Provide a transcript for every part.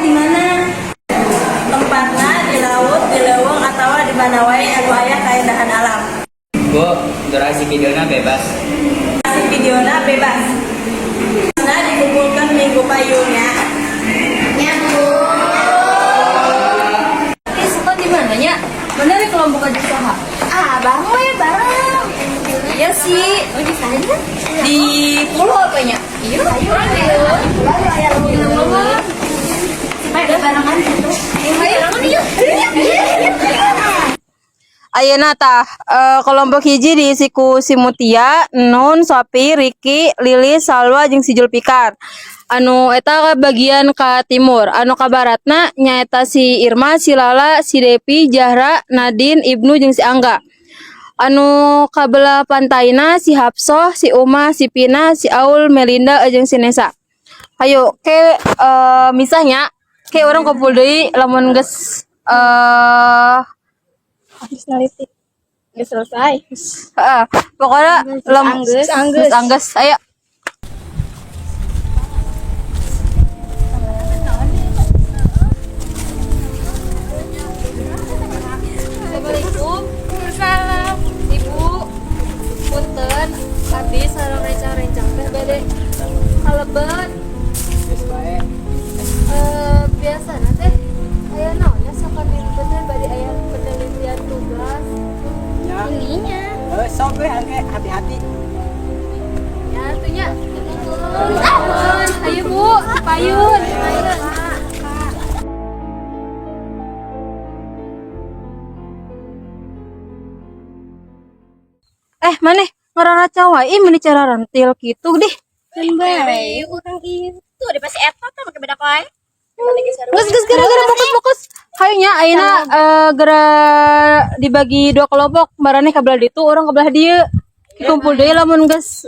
di mana? Tempatna di laut, di leuweung atawa di mana wae anu aya kaendahan alam. Bu, durasi videona bebas. Durasi videona bebas. Nah, dikumpulkan minggu payun nya. Nya, Bu. Eh, suka di mana nya? Bener ya kelompok aja saha? Ah, bareng we, bareng. Iya sih. Oh, di sana? Di pulau apa nya? Iya. Ayo, ayo. Ayo, supaya ada barengan gitu. Ayo, yuk. Ayeuna tah kelompok hiji diisi ku si Mutia, Nun, Sopi, Riki, Lilis, Salwa jeung si Julfikar. Anu eta bagian ka timur, anu ka baratna nyaeta si Irma, si Lala, si Depi, Jahra, Nadine, Ibnu jeung si Angga. Anu kabelah pantaina si Hapsoh, si Uma, si Pina, si Aul, Melinda jeung si Nesa. Ayo ke misahnya ke urang kumpul deui lamun geus Habis neliti. Udah selesai. Heeh, pokoknya lam Anggeus. Anggeus anggeus ayo. Assalamualaikum. Waalaikumsalam. Ibu, punten, abdi sareng rencang-rencang teh bade kalebet. Geus bae. Eh, biasana teh aya naon nya sakabeh teh bade aya penelitian tugas. Ya. Ininya. Eh, sok we engke hati-hati. Ya, atuh nya. Nuhun. Ayo Bu, payun. Payun. Eh, maneh ngararaca wae ih meuni cara rentil kitu dih. Kan bae urang itu di pasti eta teh make bedak wae. Geus geus gara-gara fokus fokus. Hayu nya ayeuna gera dibagi dua kelompok, maraneh ka belah ditu, urang ka belah dieu. Kumpul deui lamun geus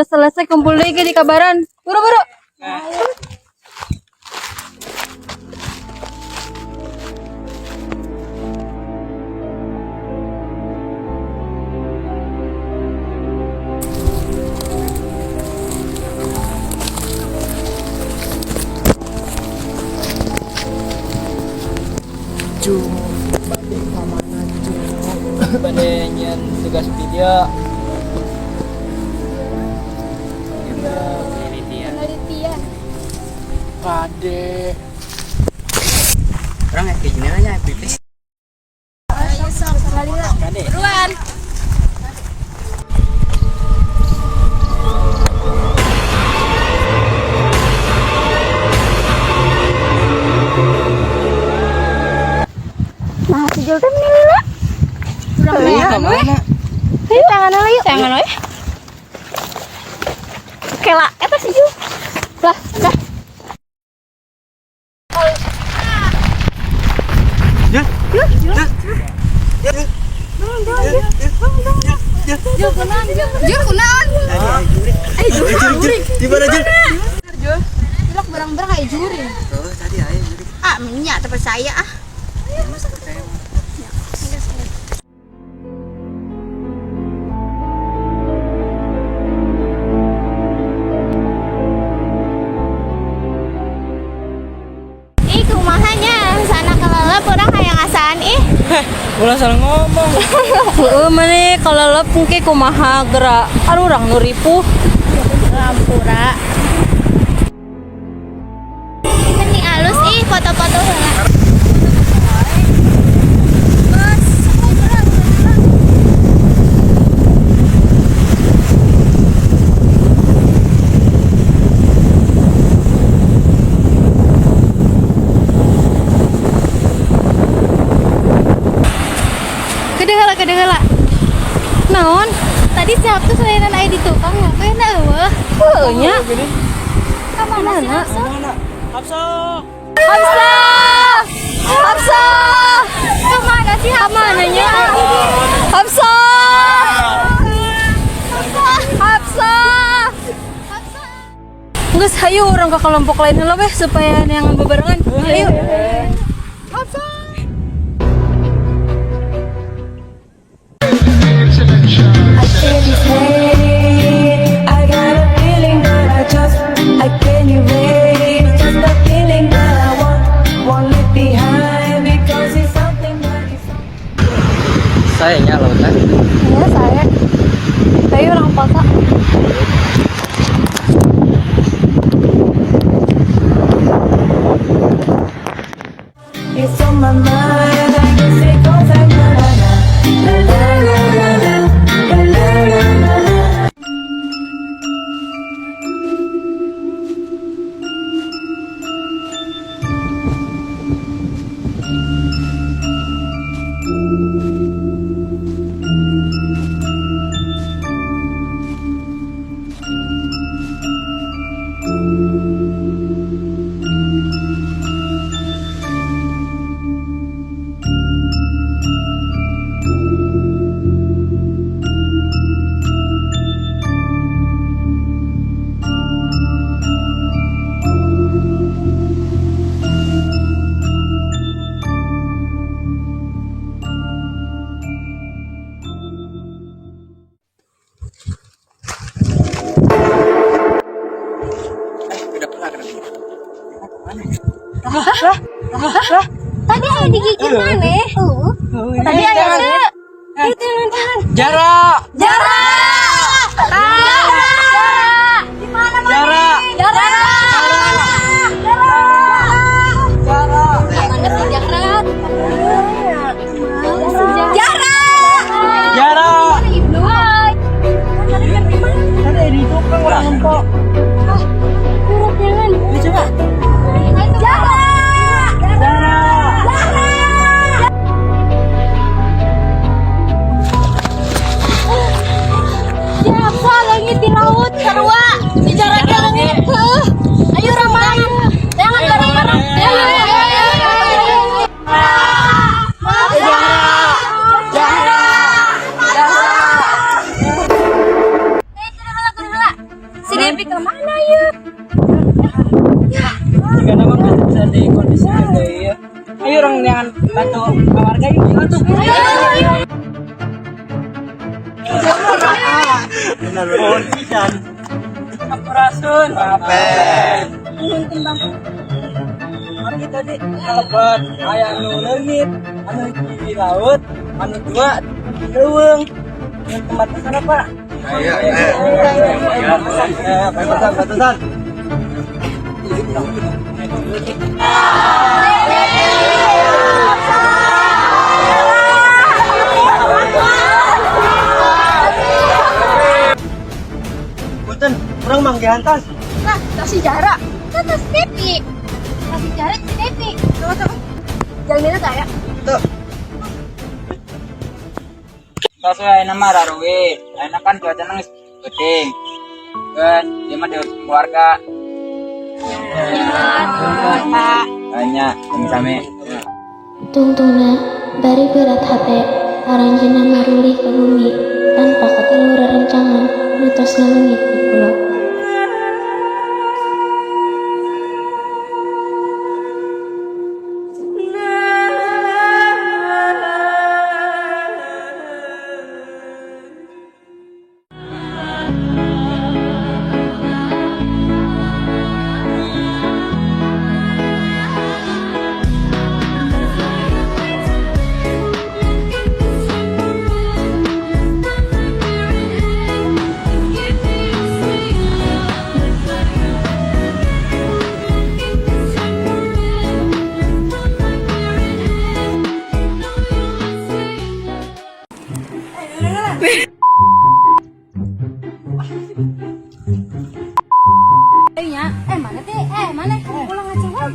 selesai kumpul deui ge di kabaran. Buru-buru. Cu, bade ka mana cu? Bade nyieun tugas video. Gitu, penelitian. Penelitian. Kade. Urang kayak gini aja, pipis. Kade. Buruan. Nah, si Jul teh meni lila. Iya, ka mana? Ayo tangan lah yuk. Tangan we. Kela, eta si Jul. Lah, dah. Ya. Ya. Ya. Ya. Jul kunaon, Jul? Jul kunaon? Eh, jurig. Di mana, Jul? Cilok barang-barang kayak juring. Oh, tadi aya jurig. Ah, minyak terpercaya ah. Ih, kumaha nya sana kelelep urang hayang ngasaan ih. Ulah salah ngomong. Heeh, maneh kalelep engke kumaha geura arurang nu ripuh. Lampura. Meni alus ih foto-foto heula. Gede heula, gede heula. Naon? Tadi siapa tuh selainan aya di tukang ya? Kayaknya eueuh. Heueuh nya. Ka mana sih Hafsah? Mana? Hapsah. Hafsah! Hafsah! Ka mana sih Hafsah? Mana nya? Hafsah! Hafsah! Geus hayu urang ke kelompok lain heula weh supaya yang bebarengan. Ayo. Hafsah. I got a feeling that I just I can't erase. Just a Saya nya lautna. Ya saya. Tapi urang foto. It's on my mind, I guess it goes like la la la, la la la la la, la la la la la. Tadi aya digigit maneh. Tadi aya teu. Itu tahan. Jarak. Jara. Jara. Di mana mana? Jara. Jara. Jara. Jara. Mana si Jara? Jara. Jara. Ibnu. Hai. Tadi di tukang orang nempok. Kurang jangan. Coba. Jara. Jara. Jara. Siapa langit di laut sarua si jarak langit. Heuh. Ayo ramai. Jangan bareng-bareng. Ayo ayo ayo ayo. Si Devi kemana ya? Jika nama bisa dikondisikan deui ya. Ayo urang neangan batu keluarga yuk atuh. Ayo ayo. Benar benar. Pisan. Sampurasun. Apen. Abi tadi kalebet aya anu leungit, anu hiji di laut, anu dua di leuweung. Dengan pembatasan apa? Iya, iya. Batasan, batasan. Punten, urang manggihan tas. Nah, tas si Jara. Kan tas Devi. Tas si Jara si Devi. Coba coba. Jalan saya. Tuh. Tos we ayeuna mah raruwe. Ayeuna kan cuacana geus geuting. Geus, ieu mah diurus keluarga. Banyak, sami-sami. Tungtungna bari berat hate, aranjeunna marulih ka bumi tanpa katilu rerencangan nu tos ngaleungit di pulo. Nya, mana teh? Mana? Pulang aja wae.